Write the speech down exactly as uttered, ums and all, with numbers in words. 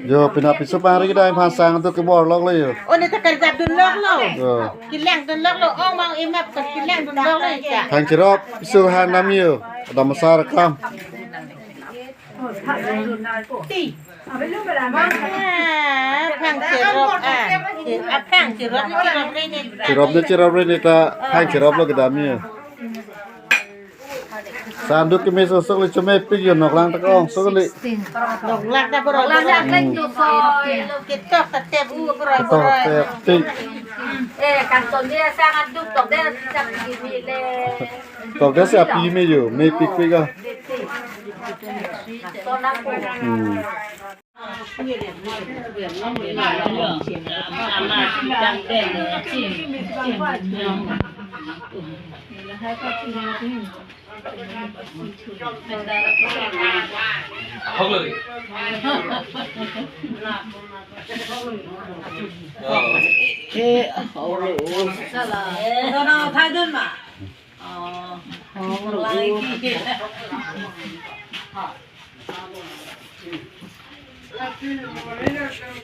Yo, pina piso pangri kedai aphan sang aduk kebor lok lo yo. Oh, ne ta karjap dun lok lo. Yo. Kelang dun lok lo. Oh, mau imap ka kelang dun lok lo ya. Phang cherop piso han nam yo. Adam asar kam. Ti. Ah, phang cherop ah. Ah, phang cherop, cherop re ne. Cherop ne cherop re ne ta phang cherop lo kedam yo. Sang aduk keme sok sok le chomepik yo, noklang ta ke-ong sok le. Noklang ta boroi boroi. Hmm. Ketok ta tep u boroi boroi. Ketok tep tik. Eh, kanton dia sang aduk tok dia chak kimi le. Tok dia si api me yo, mepikpik ah. Kanton aku. Hmm.